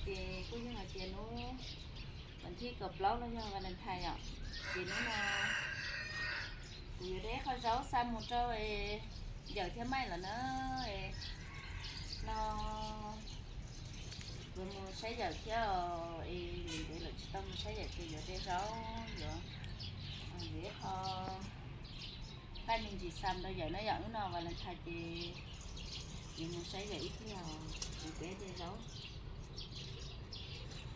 Ces kuj yog hais tias hnub vas thib kaum plaub los yog Valentine yom, ces hnub no kuv yuav de qho zaub xa mus rau yawm thiab maij lawm na. No kuv mus saib yawm thiab es ntev lawm tsis tau mus saib yawm ces yuav de zaub yuav yuav ib qho paj me ntsis xa rau yawm na yom. Hnub no Valentine ces yuav mus saib yawm ib pliag, kuv peb de zaub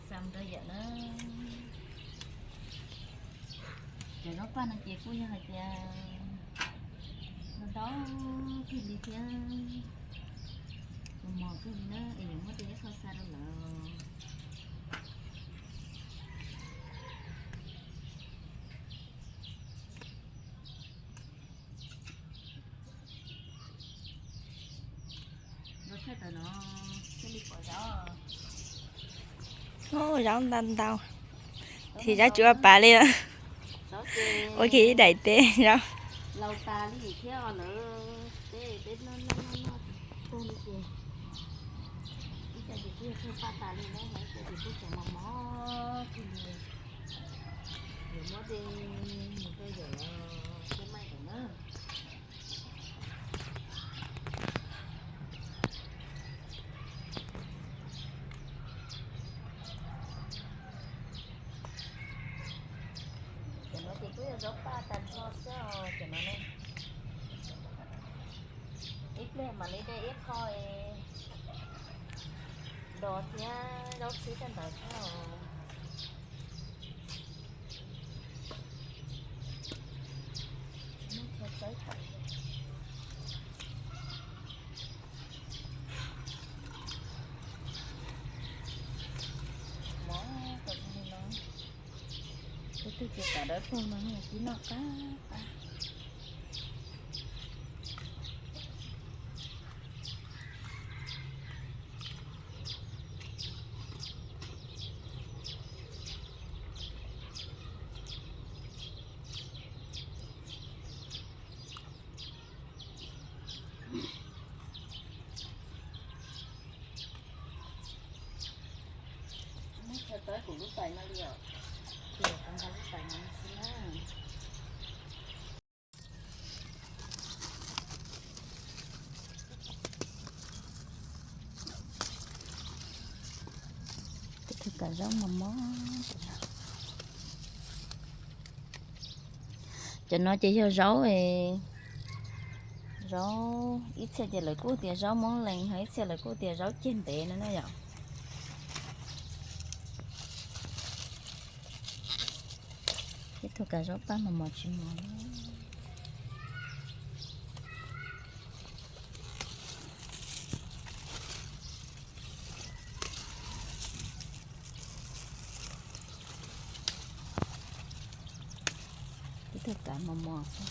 xa rau yawm na. Cov zaub paj no ces kuj yog hais tias ntau kawg li thiab, mos mos kawg li na es yuav muab de ib qho xa rau lawm. Zaub ntau ntau, thim zaub tsis ua pas li, ua kiag ib daim teb zaub. Cov no ces kuj yog zaub paj tag nrho xwb os cov no ne. Ib pliag mam li de ib qho es dos thiab zaub txhwb rau ntawd thiab os. Mov kom zoo li no, tus twg ces kav dawb paug no kib noj qab qab. Tsis muaj chaw txawb kuv lub tais no li os, ces tau nqa lub tais no xwb na. Tus kav zaub mos mos. Cov no ces yog zaub, zaub ib txhia ces lawv kuj tias zaub Moob Lees, ho ib txhia lawv kuj tias zaub ceg ntev no na yom. Ib tug kav zaub paj mos mos tsis mos. Ib tug kav mos mos xwb.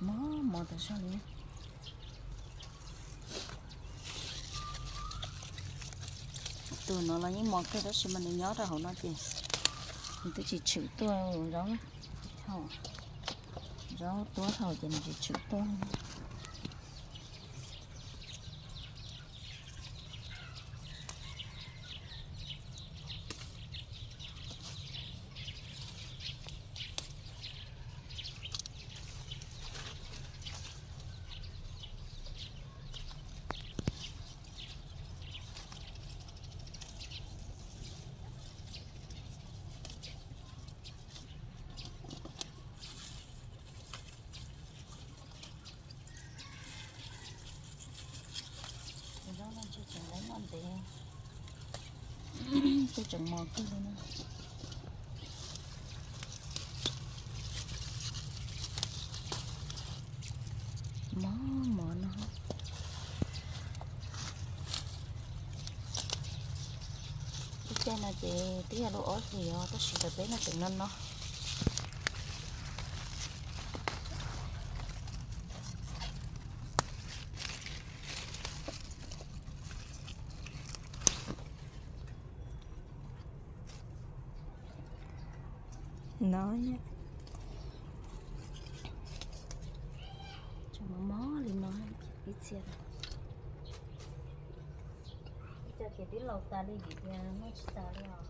Mos mos tas zog li. Tus no los yeej mos kawg tab sis mas nws nyob rau hauv no ces nws twb tsis tshwm tuaj zaub, zaub tuab hau ces nws tsis tshwm tuaj. Zaub no tseem ntev, twb tseem mos kawg li na. Mos mos no. Lub caij no ces twb yog lub ob hlis os, tab sis ntawm peb no tseem no no. No, tseem mos mos li no, ib txhia. Cov ces twb laus tas li vim tias noj tsis tas li os.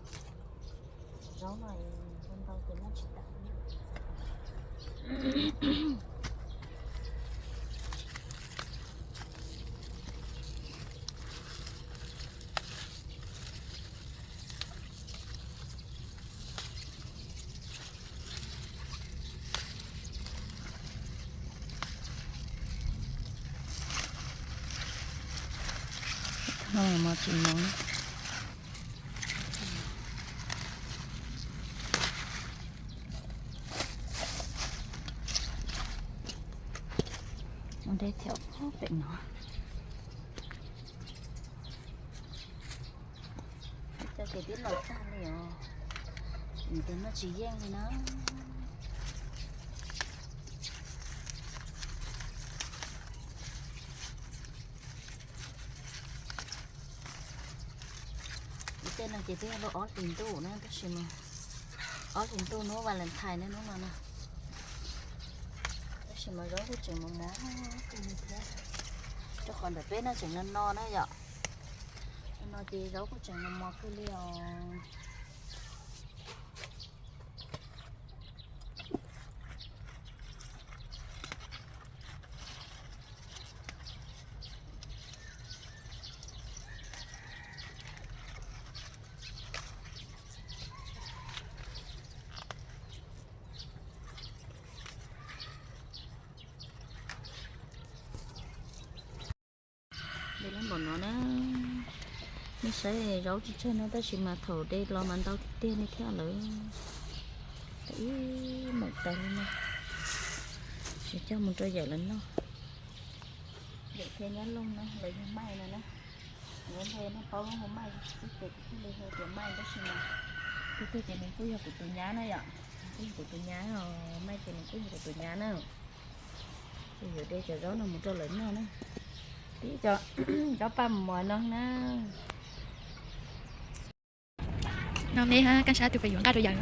Zaub no ntau ntau ces noj tsis tas li. Mos tsis mos. Mus de thiab pem no. Cov ces twb laus tag li os, nws noj tsis yeej li na. Ib tej no ces twb yog lub ob hlis ntuj na, tab sis mas ob hlis ntuj hnub Valentine ne hnub no na. Tab sis mas zaub kuj tseem mos mos kawg li thiab, rau qhov ntawm peb no tseem no no na yom. No ces zaub kuj tseem mos mos kawg li os. De lab npaum no na, nej saib zaub tsis tsawg no tab sis mas thaum de los mas ntau tiag tiag li thiab lawm. Ib maum tas li no, es coj mus rau yawm lawv noj. Yawm thiab nyab looj no lawv yug maij no na. Lawv npe no paub lub hu maij xwb ces kuv thiaj li hu tias maij tab sis mas tiag tiag ces nws kuj yog kuv tus nyab na yom. Kuj yog kuv tus nyab os, maij ces nws kuj yog kuv tus nyab na. Ces yuav de cov zaub no mus rau lawv noj na. Tib co zaub paj muas no na. No me hab, kab sab twg pes yuav nqaj rau yawg.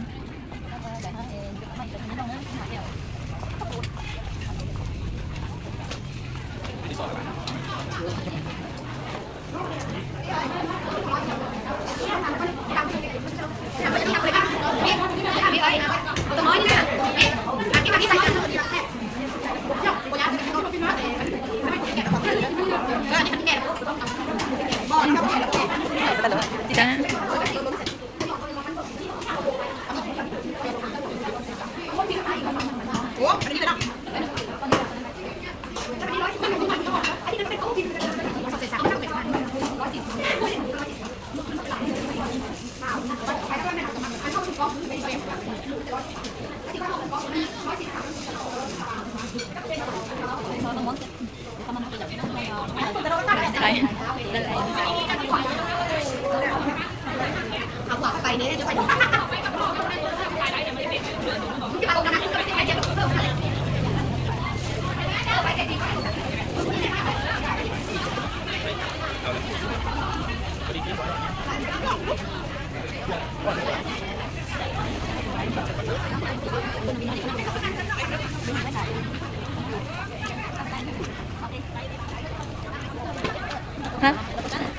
Hab,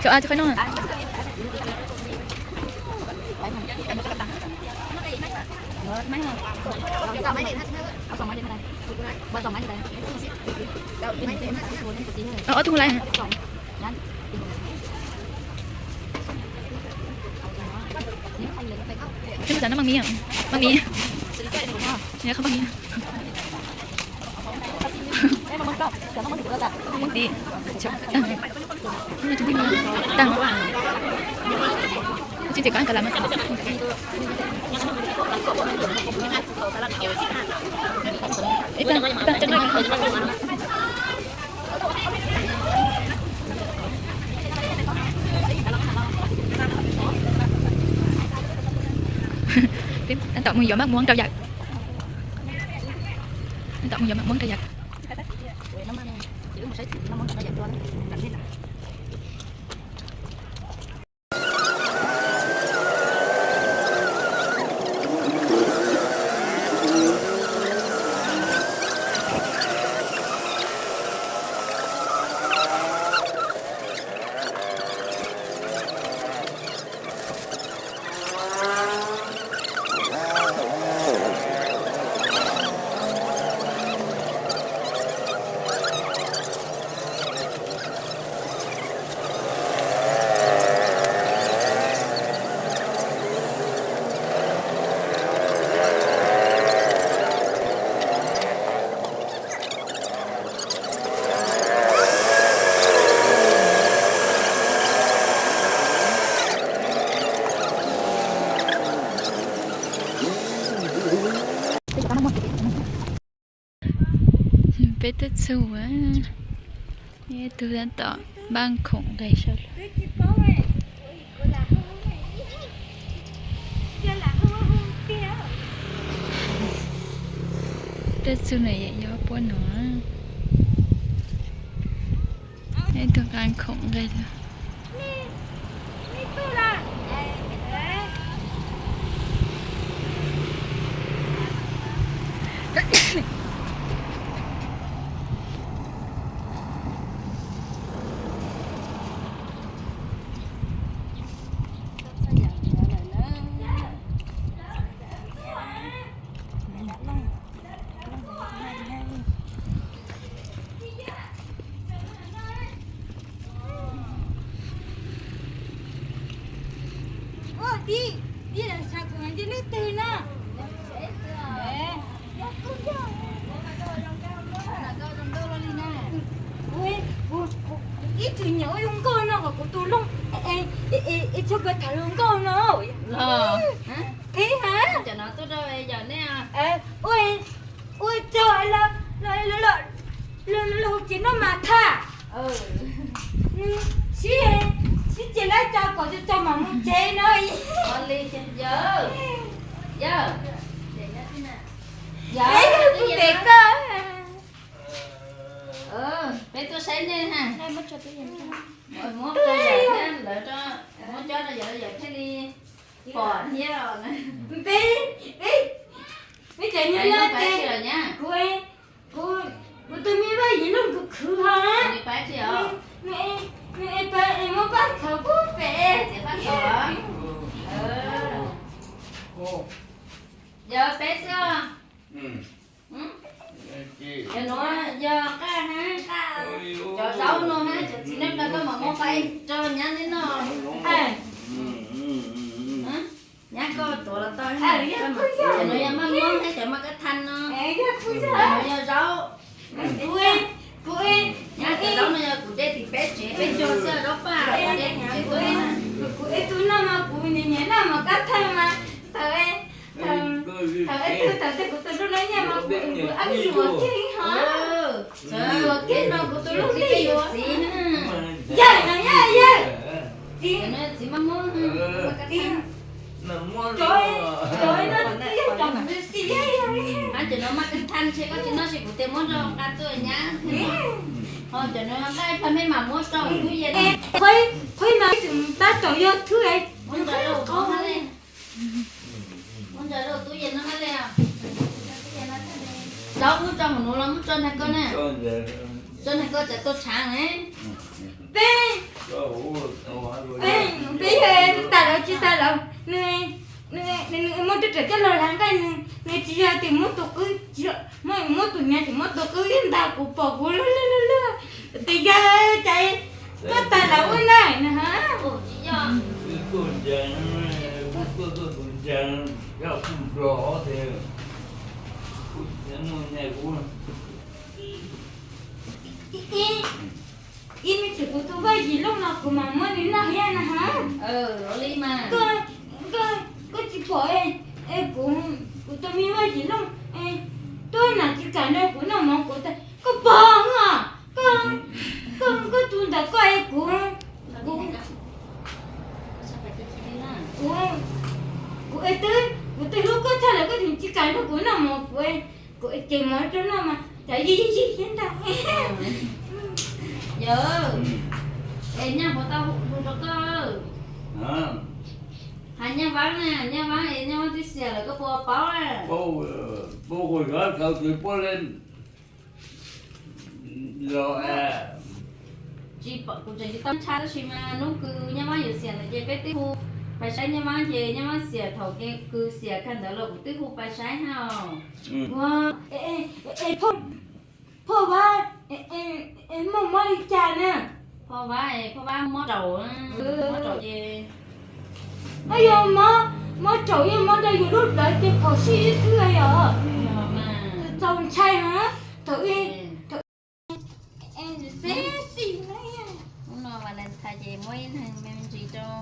cov a cov qhaib no. Ob tug hu laiv. Neb mus xav noj maj mib, maj mib, neb qhov maj mib. Tib, tag, tsis txiv koj ka la mas. Ib tag, ib tag. Tam mus yuav maj muab rau yawm. Tam mus yuav maj muab rau yawm. Peb tuaj txug, ib tug tab tom npaj khoom nqes saum lawm. Tuaj txug no yam yog puab no, ib tug nqa khoom nqes lawm. Ua tij, tij los saib kuv ntawm leej twg no. Ib txwm nyiam ua zoo nkauj no kom kuv tus looj es txhob kawg tham hluas nkauj no. Qhib ha. Ua tsaug los, los hu tsev noj mas thaj. Sib, sib tsev lawm tso kom tau tsaug mam mus tsev no. Peb yog tus pem koj. Peb tuaj saib nej ha. Muab rau yawm thiab, lawv muab cob rau yawm, yawm thiaj li pom thiab. Peb, peb, peb cov nyab laj ces kuv, kuv, kuv tus me Vaj Yim Looj kuv khwv hos. Nws es pab es muab paj txhawv pub pem. Yog peb xwb. Cov nuav yog nqaj hab, cov zaub no hab, cov txiv neej no koj mam muab faib rau nyab neb noj. Nyab koj tuav los tau, cov nuav yog maj muab hab cov maj kab thaj no, cov nuav yog zaub. Nyab cov zaub no yog kuv de tim peb tsev peb cog xwb, zaub paj kuv de tim tsev tuaj. Kuv ib tug noj mas kuv nyiam nyiam noj maj kab thaj mas thaum, thaum ib tug thaum twg kuv tus hlub no nyiam mas kuv ab yuam kiag hos. Yuam kiag no kuv tus hlub li yuav txiv. Yawg no yog yawg txiv, txiv, cov no twb yog cov kuv xim. Hab cov no maj kab thaj ntshe koj tsis noj ces kuv tes muab rau nqa tuaj nyab. Ho cov no nqaij plag mej mam muab rau tub yees. Qhib no tab tom yog thwb. Muab ntsaws rau tub yees no le. Zaub muab rau hauv nuav los muab rau nag koj na. Rau nag koj tsam tuaj tshaav ne. Peb, peb yog tas lawm tsis tas lawm, nws muab rau rau coj los hla nqaij, nws tsis yog tias muab tus qwb, muab tus nyav tsis muab tus qwb ib nta kuv pom kuv lwj lwj lwj lwj. Tes yog cas koj tas lawm ua na na ha. Ib me ntsis kuv tus Vaj Yim Looj no kuv mam muab nws noj thiab na ha. Koj, koj tsis pom es kuv, kuv tus me Vaj Yim Looj es tuaj nam tsis kam nrog kuv noj mov kuv tas koj pom os. Koj, koj, koj tus ntawm koj es kuv, kuv, kuv es twb, kuv twb hlub koj tshaj lawm koj tseem tsis kam nrog kuv noj mov kuv, kuv ces mov rau noj mas cas yig yig yig ntag. Yawg, es Nyaj Vaab tau hu rau koj. Has Nyaj Vaab na, Nyaj Vaab es Nyaj Vaab twb xiam lawm koj puas paub? Tsis, kuv tseem tsis tau tshaj tab sis mas hnub kws Nyaj Vaab yuav xiam ntawd ces peb twb hu pais saib Nyaj Vaab ces Nyaj Vaab xiam thaum kws xiam kawg ntawd los kuv twb hu pais saib hab os. Phauj Vaab, muaj mob li cas na? Phauj Vaab, phauj Vaab mob raum, mob raum ces, yog mob raum yeej mob rau yus lub plawv ces phom sij xwb yog. Txaus ntshai hab. Thaum ub, thaum ub, hnub no Valentine ces muab ib leeg me ntsis rau.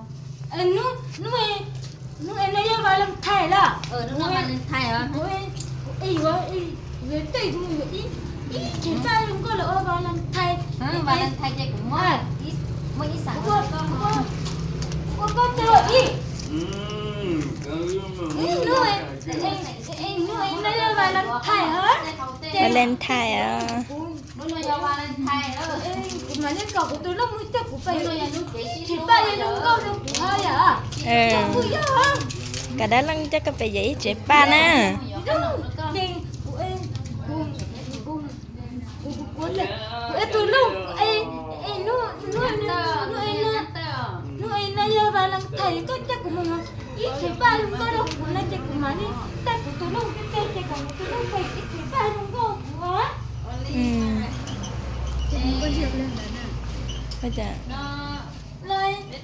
Hnub, hnub no yog Valentine lawm. Hnub no Valentine os. Yuav tej mus yuav ib Ib tshais paj zoo nkauj los ua Valentine. Valentine ces kuv muab, muab ib xas ua koj tau ib, ib hnub, hnub no yog Valentine hos. Valentine os. Kuv mam li kom kuv tus leej muab coj kuv pais ib tshais paj zoo nkauj rau kuv hos yom. Kuv yog. Kom dab laug coj koj pais yawm ib tshais paj na. Kuv, kuv, kuv, kuv tus leej, hnub, hnub, hnub no yog Valentine koj coj kuv mus ib tshais paj zoo nkauj rau kuv no ces kuv mam li coj kuv tus leej peb peb ces kom kuv tus leej pais ib tshais paj zoo nkauj kuv.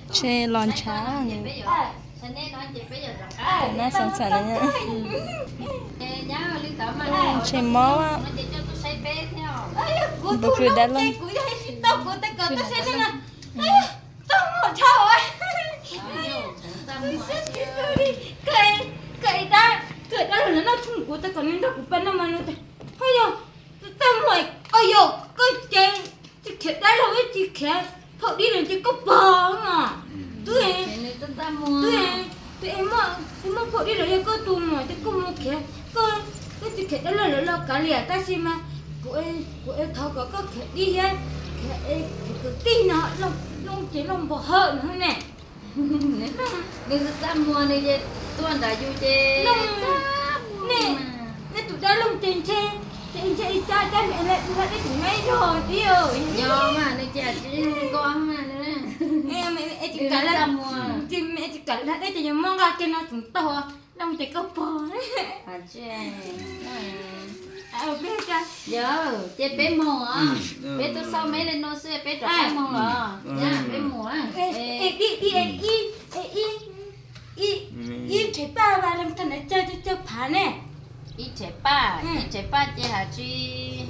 Ntshe los ntshav. Nab xav txham na. Ntshe mob. Npus khw dab laug. Koj dab, koj dab laug no noj tshoob kuv tau kom nws nrog kuv pab noj mas no. Ho yog, txaj muag, o yog koj ces tsis khiav dab laug ib tsis khiav phauj dib no ces koj pog os. Twb, twb, twb muaj phauj dib los yog koj tus muam ces koj mus khiav, koj, koj tsis khiav dab laug lawv los kav liam tab sis mas kuv, kuv thov kom koj khiav dib thiab, khiav kwv tij no, looj ces looj npog hawm no ne. Nws txaj muag nws ces tuaj nrad yus ces nej tus dab laug ces ntshe, ces ntshe ib cab cab me le tus dab teb tus nab zog tib. Yog mas nws ces tsis nkoj mas. Tsis kam dab teb ces yus muab nqa kiag no tseem tau, looj ces koj pog. Yog, ces peb moog os. Peb tub xauj meb le nuav xwb peb rov qab moog los. Peb moog. Ib tshais paj Valentine cog cog phav ne. Ib tshais paj, ib tshais paj ces has tsis,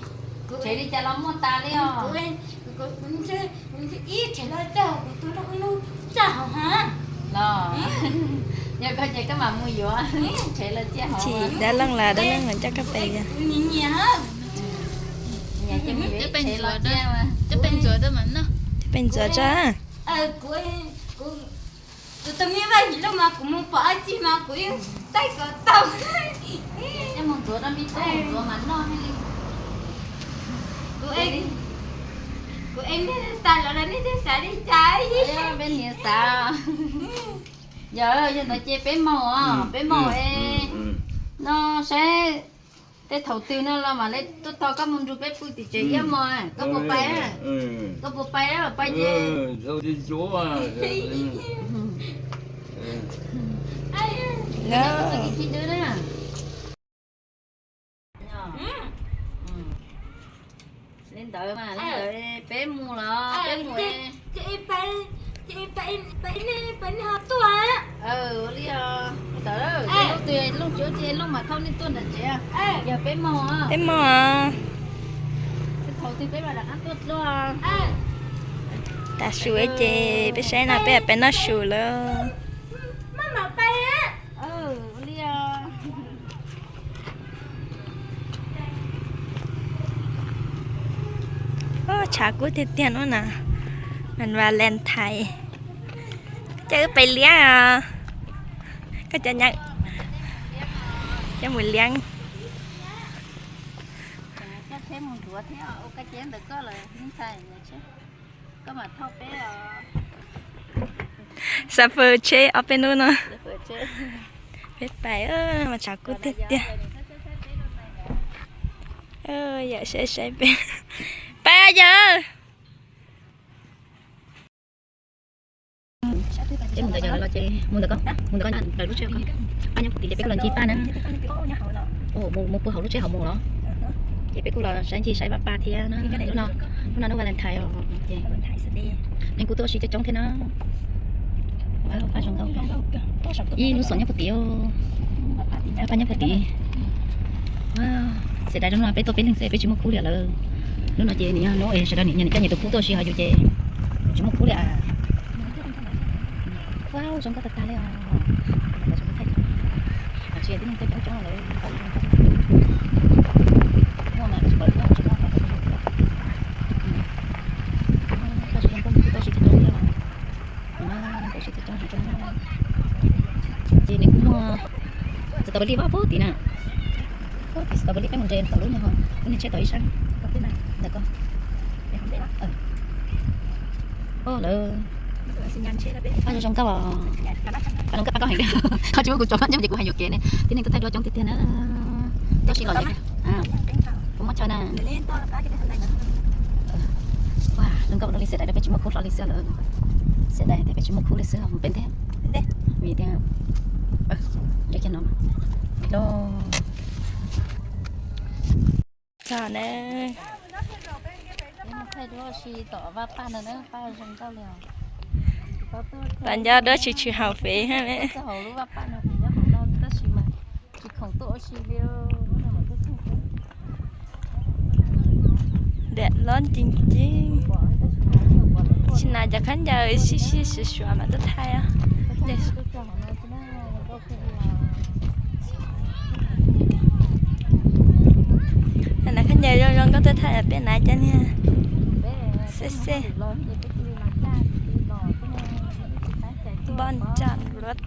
tshais li cas los muaj tas li os. Ib tshais los cog kuv tus leej lub txaj hauv hab. Los, yog koj ces koj mam mus yuav tshais los cia hauv. Dab laug los dab laug mam coj koj pais yog. Coj pais ntxuav tso. Kuv tus me vaj yim leej mas kuv mus pom dab tsi mas kuv yeej taij kom tau. Kuv, kuv ev niag tas lawm los nej twb xav li cas? Peb niam xav. Yog, yog ntawd ces peb moog os, peb moog es no saib tej thaum twg no los mam li tuaj tos koj mus nrug peb pw tim tsev ib hmos, koj puas pais? Koj puas pais? Pais ces li ntawd mas, li ntawd peb mus los peb mus. Ua li os, li ntawd, lub twg looj tsis ua tsi looj mam thauj nej tuaj nram tsev. Yog peb moog, peb moog. Thaum twg peb mam rov qab tuaj dua. Tav su ces peb saib no peb pais noj su lawm. Ua li os. Tshav kub tiag tiag no na, mas Valentine. Coj wb pais liab os. Koj cov nyab coj mus liab. Xav fawm tsheb ob peb hnub no. Peb pais, mas tshav kub tiag tiag. Yawm saib saib peb pais yawm. Peb mus ntawd, mus ntawd ko, mus ntawd ko, lawv lub tsheb ko. Pab nyob puag tid ces peb kuj los ncig pab na. Mus puag hauv lub tsheb hauv mus los. Ces peb kuj los saib ncig saib pab pab thiab na. Hnub no, hnub no hnub Valentine os. Neeg kuj tuaj ua si coob coob thiab na. Ib lub xom nyob puag tid. Pab nyob puag tid. Xav tias hnub no peb tuaj peb leeg xwb peb tsis muaj khub li lawm. Hnub no ces nws yog hnub sawv daws niam coj nyias tus khub tuaj ua si hauv yus ces tsis muaj khub li. Ua zoo nkauj tag tag li os. Tsis yog tib neeg tuaj coob coob lawm. Muaj mas tsis pom tib neeg tsis muaj. Ces nws kuj muaj tsis tau li vaj pub tim na. Pub tim tsis tau li peb mus nres tom lub nyuag ho, lub niag tsheb tau ib sab. Ntawm ko. Lawv pab zoo zoo nkauj os. Pab zoo nkauj pab koj heev. Ho tsis muab kuv tso pab ntsoog ces kuv hais yuam kev ne. Tib neeg tuaj thaij duab coob tiag tiag na. Tab sis los kuv muab chaw na. Zoo nkauj dua li, xiam dais rau peb tsis muaj khub hlo li xwb lawm. Xiam dais tias peb tsis muaj khub li xwb, mus pem ntej. Vim tias, kiag no, txog na. Thaij duab si tom vaj paj no na, paj zoo nkauj li os. Tam nco duab tshwm tshwm hauv fev. Txog hauv lub vaj paj no, kuv nyob hauv no tab sis mas tsis khoom tuaj ua si li. Dam lob ncees ceeb. Tsis nas cov khaub ncaws sib sib suav suav mas tuaj thaij os. Nas khaub ncaws zoo zoo nkauj tuaj thaij, peb nas cov niag xej xej. Npoj ntsa luv.